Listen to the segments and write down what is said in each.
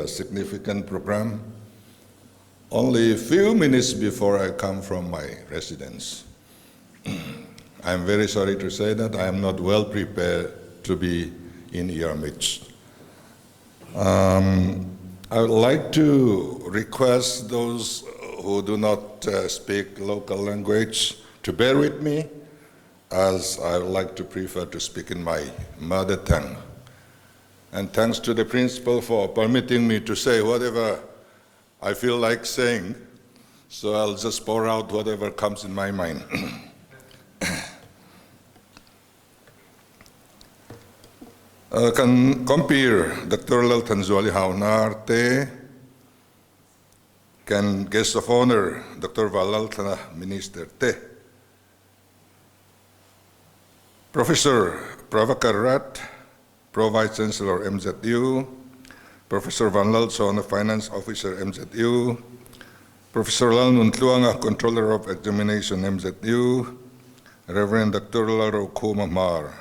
Significant program only a few minutes before I come from my residence. I am very sorry to say that I am not well prepared to be in your midst. I would like to request those who do not speak local language to bear with me as I would like to prefer to speak in my mother tongue. And thanks to the principal for permitting me to say whatever I feel like saying. So I'll just pour out whatever comes in my mind. Kan compere Doctor Lalthanzuali Hauhnar te, kan guest of honor Doctor Vanlalthlana Minister te, Professor Prabhakar Rath, Pro Vice Chancellor MZU, Professor Vanlalchhawna Finance Officer MZU, Professor Lalnuntluanga Controller of Examination MZU, Rev. Doctor Lalrokhuma Hmar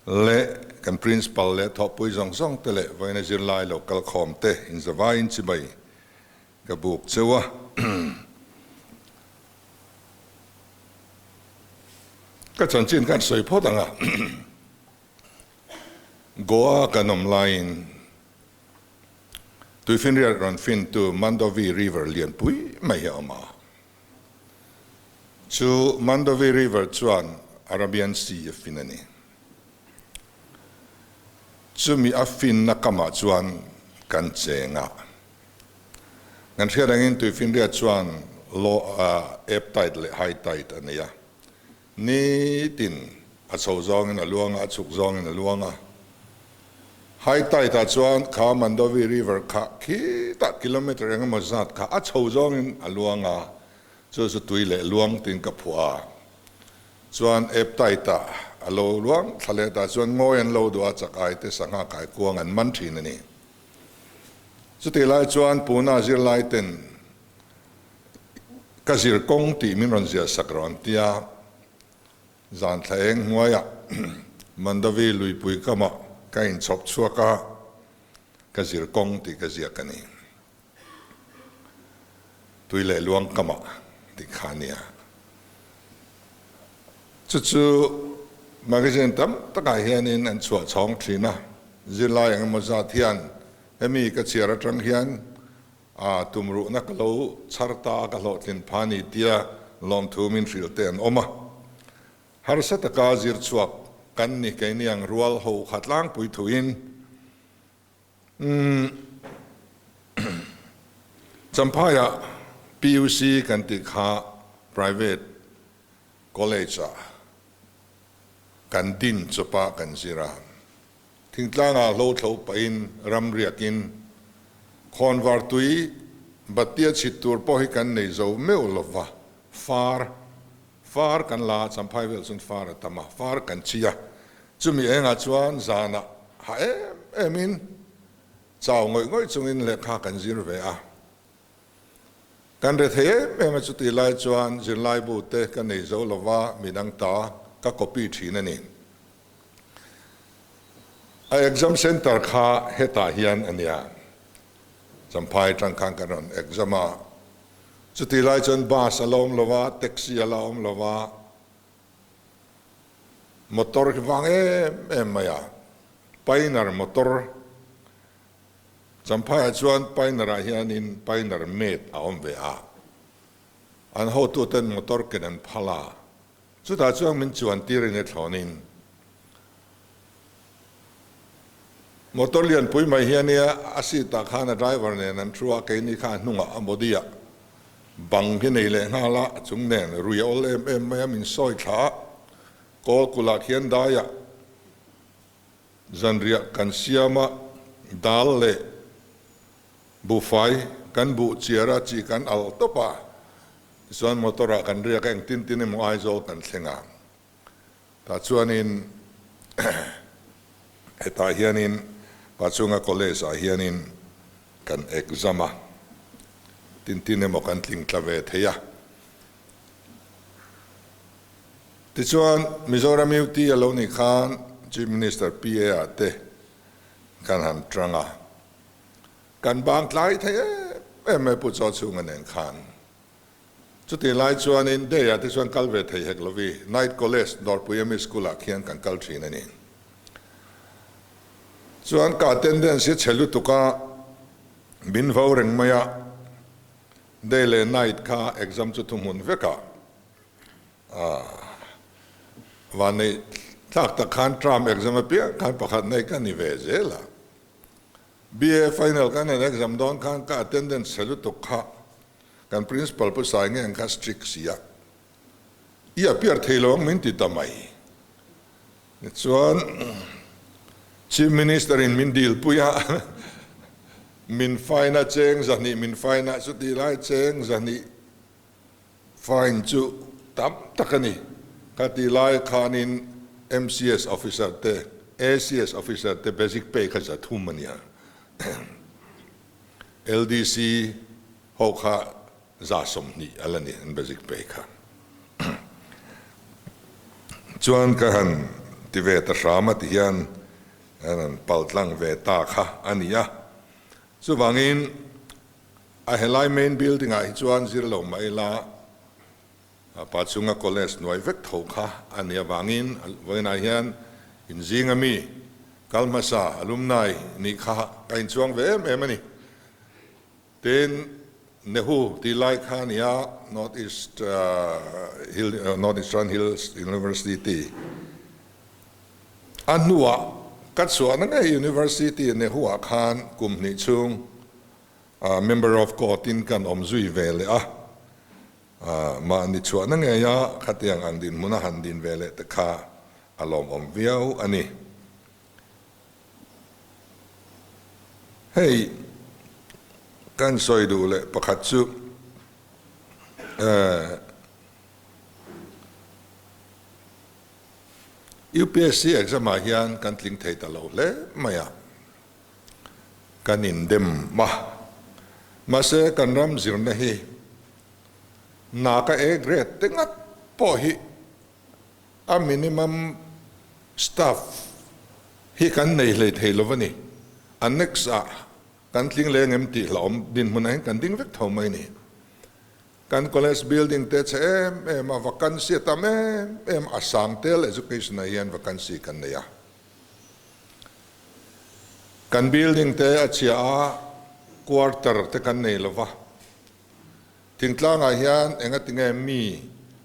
leh kan Principal leh thawhpui zawng zawng te leh vawiina zirlai lo kalkhawm te inzavaiin chibai ka buk cheu a. Ka chanchin khan sawi phawt ang a, Goa kan awm laiin Tuifinriat rawn fintu Mandovi River lianpui mai hi a awm a. Chu Mandovi River chuan Arabian Sea a fin a ni. Chumi a finna kamah chuan kan cheng a. Kan hriat angin Tuifinriat chuan low ebb tide leh high tide a nei a. Nitin a chho zawngin a luang a, a chhuk zawngin a luang a. High tide ah chuan kha Mandovi River kha khitah kilometre eng emaw zat kha a chho zawngin a luang a, chu chu tui leh luang tiin ka phuah a. Chuan ebb tide ah a lo luang thla leh tah chuan ngawi an lo duh a, chakai te sangha kai kuang an man thin a ni. Chutih lai chuan Pune zirlai ten ka zir kawng tih min rawn ziah sak rawh an ti a, zan thla eng hnuaiah Mandavi luipui kamah ka inchhawp chhuak a, ka zir kawng tih ka ziak a ni. Tui leh luang kamah tih kha a nia. Chu chu magazine tam takah hianin an chhuah chhawng thin a, zirlai eng emaw zat hian hemi ka chhiar atang hian a tumruhna ka lo chhar ta a, ka hlawhtlin pha ni tia lawmthu min hrilh te an awm a. Harsa taka zir chhuak kan ni keini ang rual ho kha tlangpui thuin Umm Champhaiah PUC kan tih kha private college ah kan din chawpah kan zir a, thingtlangah hlo thlo pahin ram riakin khawnvar tui batia chhit tur pawh hi kan nei zo meuh lova, far far kan la a, Champhai vel chuan far a tam a, far kan chi a, Chumi engah chuan zanah ha em emin chau ngawih ngawih chungin lehkha kan zir ve a. Kan re thei em em a, chutih lai chuan zirlaibu te ka nei zo lova midang ta ka copy thin a ni. A exam centre kha hetah hian a nia. Champhai atang khan kan rawn exam a. Chutih lai chuan bus a la awm lova, taxi a la awm lova, Motor hi vang em em mai a, Pioneer motor, Champhaiah chuan Pioneer ah hianin Pioneer mate a awm ve a, an hotuten motor ken an phal a, chutah chuan min chuan tir in e thlawnin motor lianpui mai hi ania, a seat ah khan a driver nen an thu a, keini kha a hnungah a body ah Bang hi nei leh nghal a, a chung nen rui a awl em em mai a, min sawi thla a, kawl kulh ah khian daiah zanriah kan siam a, dal leh buhfai kan buh chiar a, chi kan al tawp a, tichuan motor ah kan riak a, engtin tin emaw Aizawl kan thleng a, tah chuanin hetah hianin Pachunga College ah hianin kan exam a, tin tin emaw kan tling tla ve thei a. Tichuan, Mizoram UT a lo nih khan Chief Minister PA ah te kan han tang a. Kan bang tlai thei em em mai Pu Chaw chhunga nen khan. Chutih lai chuanin day ah te chuan kal ve thei hek lovi, Night College, Dawrpui ami school ah khian kan kal thin a ni. Chuan ka attendance hi chhe lutuk a, min vo reng mai a, day leh night kha exam chu thuhmun vek a, Vanneih tlak tak khan term exam apiang khan pakhat nei ka ni ve zel a. BA final kan han exam dawn khan ka attendance chhe lutuk kha kan principal pu Sai nge ang kha strict si a, i appear thei lo ang min ti ta mai. Tichuan Chief Minister in min dil pui a, min fine a cheng zahnih min fine a, chuti lai cheng zahnih Fine chu tam tak a ni. Ka tih lai khanin MCS officer te, ACS officer te basic pay kha za thum a nia. LDC ho kha za 20 a la ni an basic pay kha. Chuan ka han ti ve ta hram a ti hian an han pal tlang ve ta kha a ni a. Chuvangin A helai main building ah hi chuan zir lo mah ila pa chunga college hnuai vek tho kha a nih avangin vawiinah hian inzing ami kal hmasa alumni nih kha ka inchuang ve em em a ni. Tin, Nehu tih lai kha a ni a, North East Hill North Eastern Hills University a hnuah ka chhuahna ngei University Nehu ah khan kum hnih chhung Member of Court in kan awm zui ve leh a, mahni chhuahna ngeia khatiang ang dinhmun a han din ve leh te kha a lawmawm viau a ni. Hei kan sawi duh leh pakhat chu UPSC exam ah hian kan tling thei ta lo hle mai a. Kan indem a, mahse kan ram zirna hi naka A grade te ngat pawh hi a minimum staff hi kan nei hlei thei lo a ni. Annex ah kan tling leng em tih hlauhawm dinhmunah hian kan ding vek tho mai a ni. Kan college building te chhe em em a, vacancy a tam em em a, Sangtel education ah hian vacancy kan nei a. Kan building te a chhia a, quarter te kan nei lova. Thingtlangah hian engatinge mi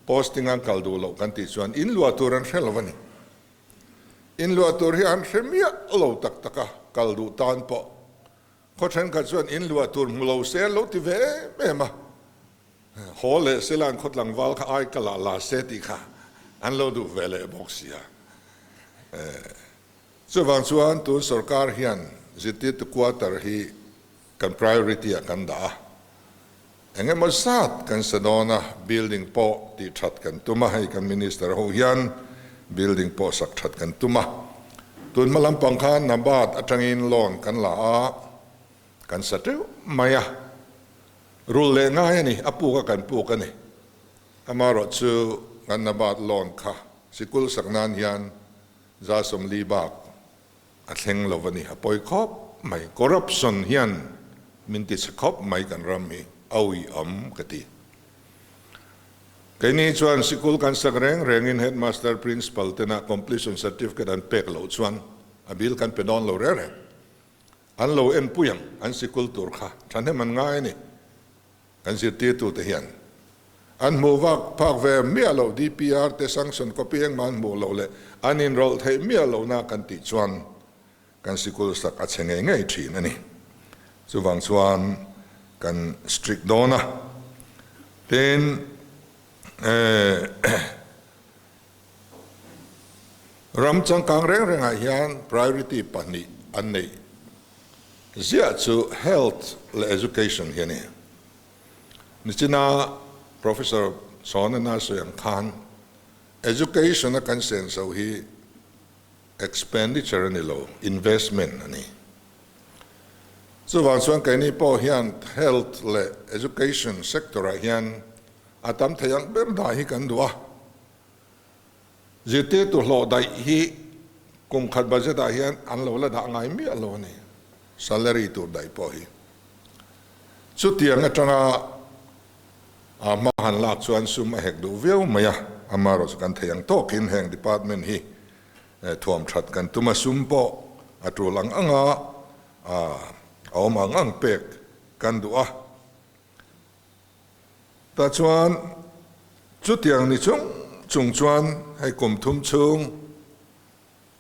posting an kal duh loh kan tih chuan in luah tur an hre lo a ni. In luah tur hi an hre miah lo tak tak a, kal duh tan pawh. Khaw thenkhat chuan in luah tur hmu lo se an lo ti ve em em a, haw leh sela an khaw tlangval kha ai ka lah la se tih kha an lo duh ve leh bawk si a. Chuvang chuan tun sorkar hian zirtirtu quarter hi kan priority ah kan dah a, eng emaw zat kan sa dawn a, building pawh tih that kan tum a, hei kan minister ho hian building pawh sak that kan tum a. Tun hma lampang khan NABARD atangin loan kan la a, kan sa teuh mai a, rul leh ngai a ni, a puk a kan puk a ni. Amaherawhchu kan NABARD loan kha sikul sak nan hian za 40 bak a thleng lo a ni, a pawi khawp mai. Corruption hian min ti chhe khawp mai kan ram hi, awi awm ka ti. Keini chuan sikul kan sak reng rengin headmaster, principal tena completion certificate an pek loh chuan a bill kan pe dawn lo reng reng. An lo enpui ang an sikul tur kha thahnem an ngai a ni. Kan zirtirtute hian an hmuh vak phak ve miah loh DPR te sanction copy engmah an hmuh loh leh an inrawlh theih miah lohna kan tih chuan kan sikul sak a che ngei ngei thin a ni. Chuvang chuan kan strict dawn a. Tin, ram changkang reng rengah hian priority pahnih an neih Ziah chu health leh education hi a ni. Nichina Professor Sawna sawi ang khan education a kan senso hi expenditure a ni lo, investment a ni. Chuvang chuan keini pawh hian health leh education sector ah hian a tam thei ang ber dah hi kan duh a. Zirtirtu hlawh daih hi kum khat budget ah hian an lo la dah ngai miah lo a ni, salary tur daih pawh hi. Chutiang atanga a hma han lak chuan sum a hek duh viau mai a, amaherawhchu kan thei ang tawkin heng department hi thuam that kan tum a, sum pawh a tul ang anga a awm ang ang pek kan duh a. Tah chuan chutiang ni chung chung chuan hei kum thum chhung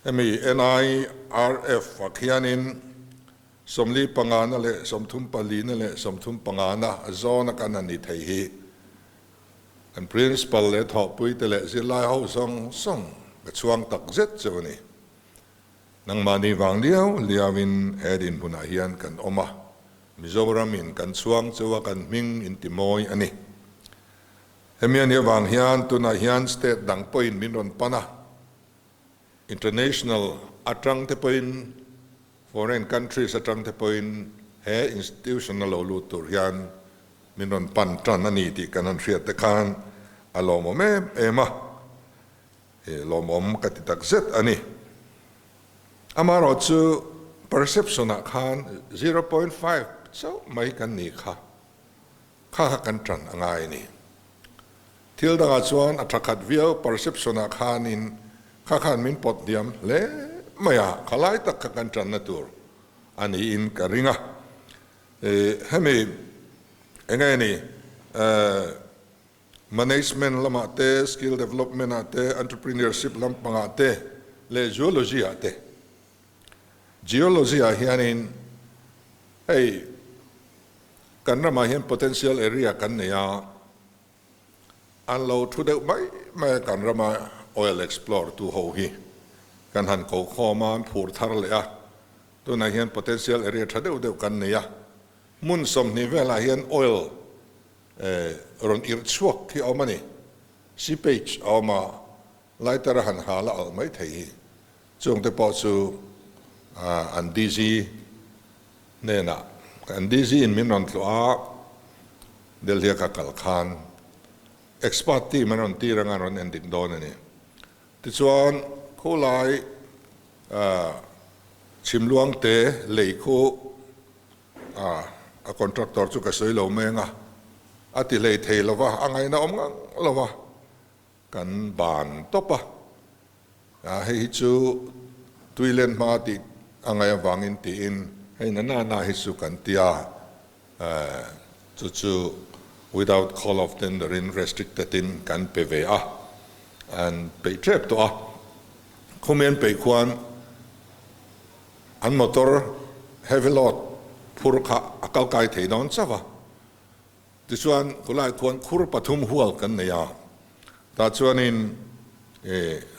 hemi NIRF ah khianin 45 na leh 34 na leh 35 na zawna kan han ni thei hi kan Principal leh thawhpuite leh zirlai ho zawng zawng ka chhuang tak zet chu a ni. Nangmahni vang liau liauin he dinhmunah hian kan awm a, Mizoramin kan chhuang chu a kan hming in ti mawi a ni. Hemi a nih avang hian tunah hian state dang pawhin min rawn pan a, international atang te pawhin, foreign countries atang te pawhin he institution a lo lut tur hian min rawn pan tan a ni tih kan han hriat te khan a lawmawm em em a, lawmawm ka ti takzet a ni. Amaherawh chu perception ah khan 0.5 chauh mai kan nih kha, kha kha kan tan a ngai a ni. Thil dangah chuan a tha khat viau perception ah khanin kha khan min pawt hniam hle mai a, kha lai tak kha kan tanna tur a niin ka ring a. Hemi enge ni Management lamah te, skill development ah te, entrepreneurship lampangah te leh geology ah te. Geology ah hianin hei kan ramah hian potential area kan nei a, an lo thu deuh mai mai a kan rama oil explore tu ho hi kan han ko khawm a, an phur thar leh a, tunah hian potential area tha deuh deuh kan nei a, hmun 20 velah hian oil Rawn irh chhuak hi a awm a ni. Seepage a awm a, lighter a han hal a alh mai thei hi. Chungte pawh chu an DG hnenah, an DG in min rawn tluah a, Delhi a ka kal khan expert team an rawn tir anga an rawn endik dawn a ni. Tichuan khulai Chhimluangte lei khu A, a contractor chu ka sawi lo meng a, a ti hlei thei lo va, a ngaihna awm ngang lo va, kan ban tawp a. A, hei hi chu tui len hma tih a ngaih avangin tiin hei na na na hi chu kan ti a, chu chu without call of tender in restricted in kan pe ve a, an peih tep tawh a. Khumi an peih khuan An motor heavy load phur kha a kal kai thei dawn chauh a, tichuan khulai khuan khur pathum hual kan nei a, tah chuanin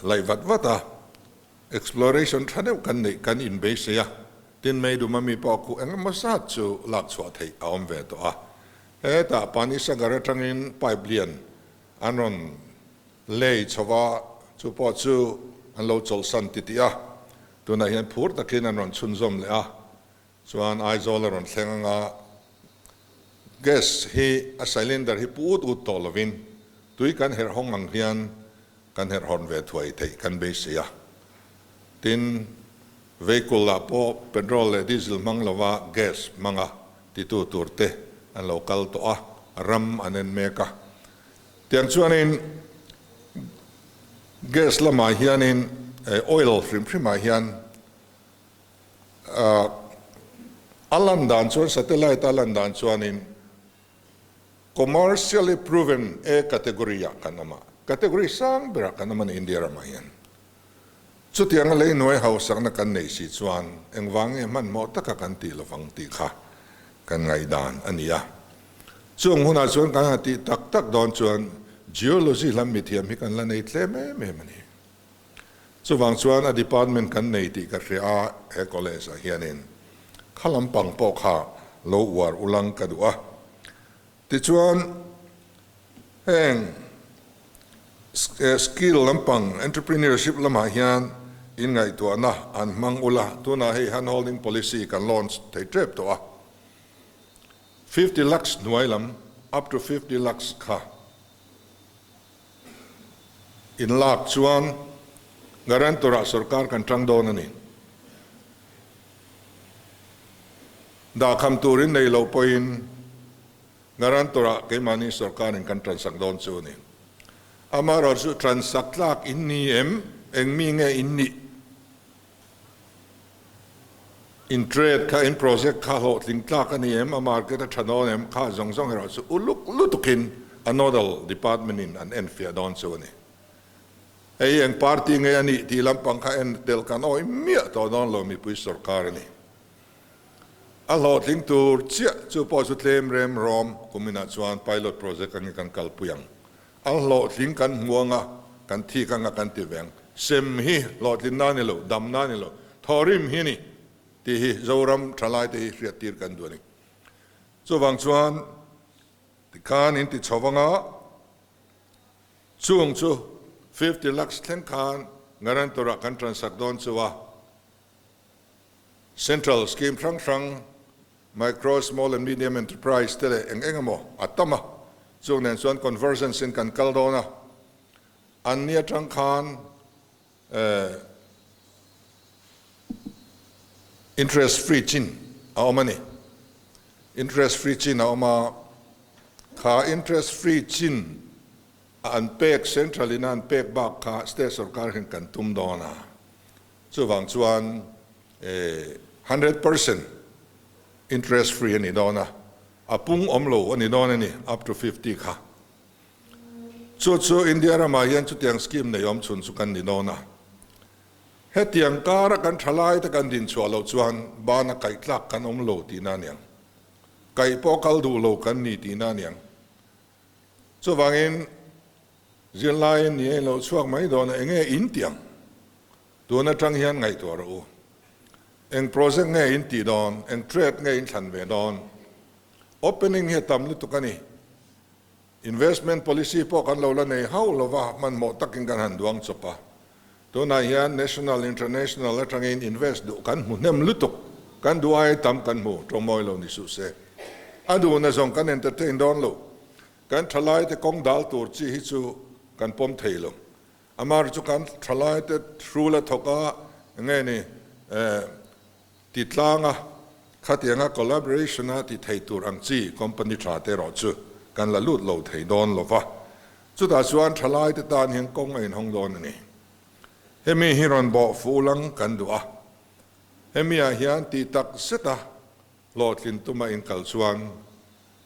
laih vat vat a, exploration tha deuh kan neih kan inbeisei a, tin mei duma mi pawh khu eng emaw zat chu lak chhuah theih a awm ve tawh a, hetah Panisagar atangin pipe lian an rawn lei chho va, chu pawh chu an lo chawlhsan titih a, tunah hian phur takin an rawn chhunzawm leh a, chuan Aizawl a rawn thleng anga gas hi a cylinder hi pu ut ut tawh lovin tui kan herh hawng ang hian kan herh hawn ve thuai theih kan beisei a, tin vehicle ah pawh petrol leh diesel hmang lova gas hmanga titu tur te an lo kal tawh a, ram an en mek a. Tiang chuanin gas lamah hianin oil hrim hrimah hian a lan dan chuan satellite a lan dan chuanin commercially proven A category ah kan awm a, category sang berah kan awm a ni India ramah hian. Chutianga lei hnuai hausakna kan neih si chuan engvang nge hmanhmawh taka kan tih lovang tih kha kan ngaihdan a ni a. Chung hunah chuan kan han tih tak tak dawn chuan Geology lam mithiam hi kan la nei tlem em em a ni. Chuvang chuan a department kan nei tih ka hria a, he college ah hianin kha lampang pawh kha lo uar ulang ka duh a. Tichuan heng skill lampang entrepreneurship lamah hian inngaihtuahna an hmang ula, tunah hei handholding policy kan launch thei tep tawh a. 50 lakhs hnuai lam, up to 50 lakhs kha in lak chuan guarantor ah sorkar kan tang dawn a ni. Dahkham turin nei loh pawhin. Guarantor-ah keimahni sorkarin kan ṭansak dawn chu a ni. Amaherawhchu ṭansak tlak in ni em? Eng mi nge in nih? In trade kha, in project kha hlawhtling tlak a ni em? A market a ṭha dawn em? Kha zawng zawng erawh chu uluk lutukin a nodal department in an enfiah dawn chu a ni. Hei eng party nge a nih tih lampang kha en tel kan awih miah tawh dawn lo mipui sorkar a ni. A hlawhtling tur chiah chu pawh chu tlem rem rawm kuminah chuan pilot project angin kan kalpui ang. A hlawhtling kan hmu anga kan thik anga kan ti ve ang. Sem hi hlawhtlinna a ni lo, damna a ni lo, thawhrim hi a ni tih hi Zoram thalaite hi hriattir kan duh a ni. Chuvang chuan tikhan in ti chho anga chung chu 50 lakhs thleng khan guarantor ah kan transak dawn chu a. Central scheme hrang hrang, Micro, Small and Medium Enterprise te leh eng eng emaw a tam a, chung nen chuan convergence in kan kal dawn a, an ni atang khan interest free chin a awm a ni. Interest free chin a awm a, kha interest free chin a an pek central in a an pek bak kha state sorkar hian kan tum dawn a. Chuvang chuan 100% interest free a ni dawn a, a pung awm lo a ni dawn a ni, up to 50 kha. Chu chu India ramah hian chutiang scheme nei awm chhun chu kan ni dawn a. Hetiang kara kan thalai te kan dinchhuah loh chuan bana kaih tlak kan awm lo tihna a niang. Kaih pawh kal duh lo kan ni tihna a niang. Chuvangin Zirlaiin ni a lo chhuak mai dawn a, enge in tih ang? Tun atang hian ngaihtuah rawh u. Eng project nge in tih dawn? Eng trade nge in thlan ve dawn? Opening hi a tam lutuk a ni. Investment policy pawh kan lo la nei hauh lo va, hmanhmawh takin kan han duang chawp a. Tunah hian national, international atangin invest duh kan hmu hnem lutuk. Kan duh ai tam kan hmu, tawngmawi lo ni suh se. A duhna zawng kan entertain dawn lo. Kan thalaite kawng dal tur chi hi chu kan pawm thei lo. Amar chu kan thalaite hrul a thawk a, nge ni ti tlang a, khatianga collaboration a ti thei tur ang chi company tha te erawh chu kan la lut lo thei dawn lo va. Chutah chuan thalaite tan hian kawng a inhawng dawn a ni. Hemi hi rawn bawh fuh lang kan duh a. Hemi ah hian tih tak zet a hlawhtlin tuma inkal chuan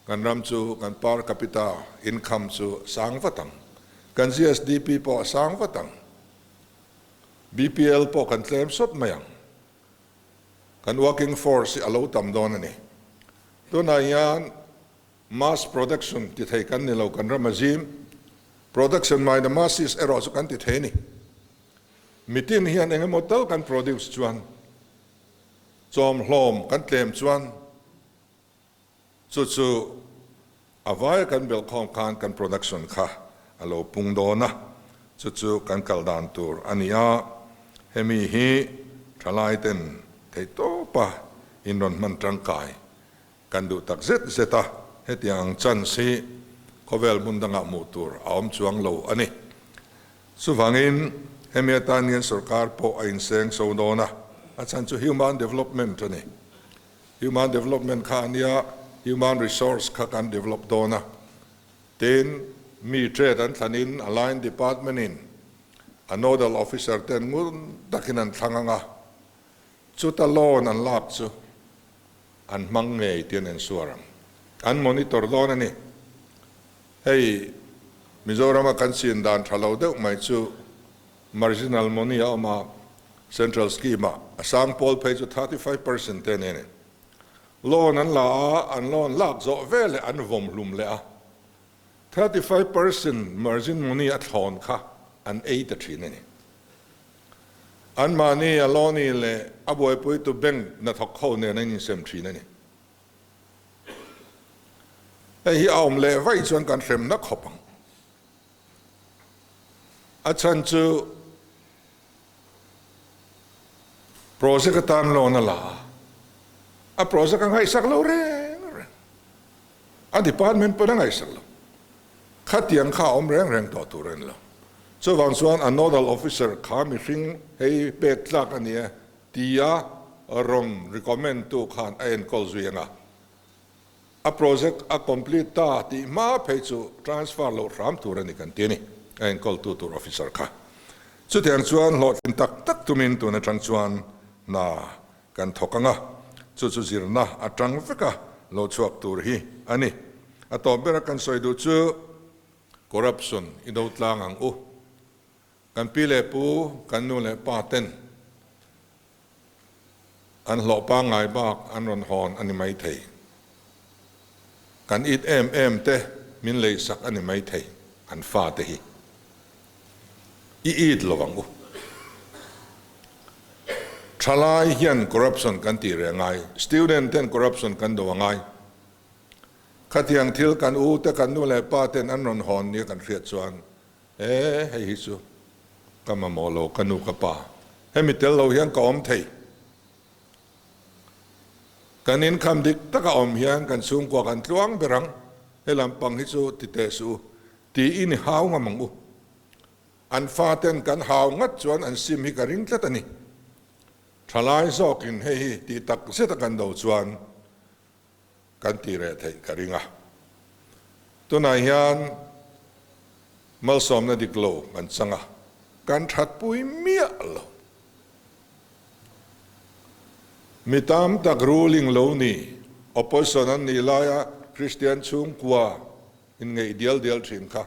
Kan ram chu kan per capita income chu sang vat ang. Kan GSDP pawh a sang vat ang. BPL pawh kan tlem sawt mai ang. Kan working force hi a lo tam dawn a ni. Tunah hian mass production ti thei kan ni lo, kan ram a zim. Production by the masses erawh chu kan ti thei a ni. Mitin hian eng emaw tal kan produce chuan chawmhlawm kan tlem chuan Chu chu a vaia kan belh khawm khan kan production kha a lo pung dawn a, chu chu kan kal dan tur a ni a, hemi hi thalai ten theihtawpa in rawn hman tangkai kan duh tak zet zet a, hetiang ang chance hi khawvel hmun dangah hmuh tur a awm chuang lo a ni. Chuvangin hemi atan hian sorkar pawh a inseng so dawn a, a chhan chu human development a ni. Human development kha a nia, human resource kha kan develop dawn a. Tin, mi trade an thlanin a line department in a nodal officer ten ngun takin an thlang ang a, chuta loan an lak chu an hmang ngei tih an ensure ang. An monitor dawn a ni. Hei Mizorama kan chin dan tha lo deuh mai chu marginal money a awm a, Central scheme ah a sang pawl phei chu 35% te nen in loan an la a, an loan lak zawh veleh an vawm hlum leh a, 35% margin money a thlawn kha an ei ta thin a ni. Anmahni a loan-i leh a buaipuitu bank hnathawk ho nen an insem thin a ni. Hei hi a awm leh vaih chuan kan hremna khawp ang. A chhan chu project atan loan a la a, a project a ngaihsak lo reng reng, a department pawn a ngaihsak lo, khatiang kha a awm reng reng tawh tur a ni lo. Chuvang chuan a nodal officer kha mihring hei pek tlak a ni e tia rawn recommend tu khan a enkawl zui ang a. A project a complete ta tih hma phei chu transfer loh hram tur a ni kan ti a ni, a enkawltu tur officer kha. Chutiang chuan hlawhtlin tak tak tumin tun atang chuan hna kan thawk ang a, chu chu zirna atang veka lo chhuak tur hi a ni. A tawp bera kan sawi duh chu corruption i do tlang ang u. Kan pi leh pu, kan nu leh pa ten An hlawh pangngai bak an rawn hawn a ni maithei. Kan it em em te min leisak a ni maithei an fate hi. I it lo ang u. Thalai hian corruption kan tih reh a ngai, student ten corruption kan do a ngai. Khatiang thil kan u te kan nu leh pa ten an rawn hawn nia kan hriat chuan E, hei hi chu ka mamawh lo, ka nu ka pa. Hemi tel lo hian ka awm thei. Kan inkham dik taka awm hian kan chhungkua kan tluang ber ang, he lampang hi chu ti teh suh u, tiin i hau ngam ang u. An faten kan hau ngat chuan an sim hi ka ring tlat a ni. Thalai zawkin hei hi tih tak zeta kan do chuan kan tih reh theih ka ring a. Tunah hian malsawmna dik lo kan chang a, kan thatpui miah lo. Mi tam tak ruling lo ni, opposition an nih laia Kristian chhungkua inngeih dial dial thin kha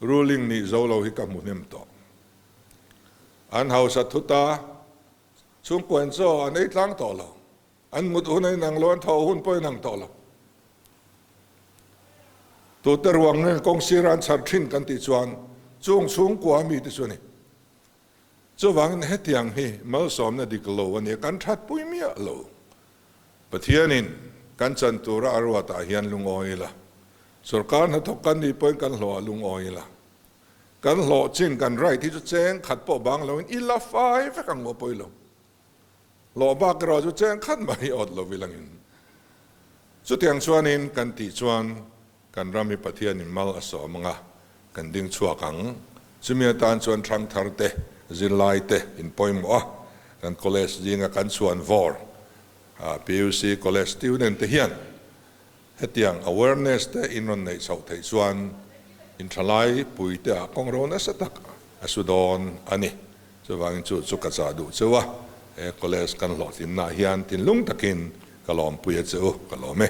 ruling nih zo lo hi ka hmu hnem tawh. An hausa thut a, chhungkuain chaw an ei tlang tawh lo. An mut hun a inang lo, an tho hun pawh a inang tawh lo. Tute ruang nge kawng sira an chhar thin kan tih chuan chung chhungkua mite chu a ni. Chuvangin hetiang hi malsawmna dik lo a nia, kan thatpui miah lo. Pathianin kan chan tura a ruatah hian lungawi ila, sorkar hnathawk kan nih pawhin kan hlawh ah lungawi ila, kan hlawh chin kan right hi chu cheng khat pawh bang loin ila fai vek ang maw pawi lo. Hlawh bak erawh chu cheng khat mai awt lo vilangin. Chutiang chuanin kan tih chuan kan ram hi Pathianin mal a sawm ang a, kan ding chhuak ang. Chumi atan chuan thangthar te, zirlai te in pawimawh a, kan college zinga kan chhuan vawr PUC college student te hian hetiang awareness te in rawn neih chhoh theih chuan in thalai pui te ah kawng ro nasa tak a su dawn a ni. Chuvangin chu chu ka chah duh cheu a, he college kan hlawhtlinna ah hian thinlung takin ka lawmpui a che u, ka lawm e.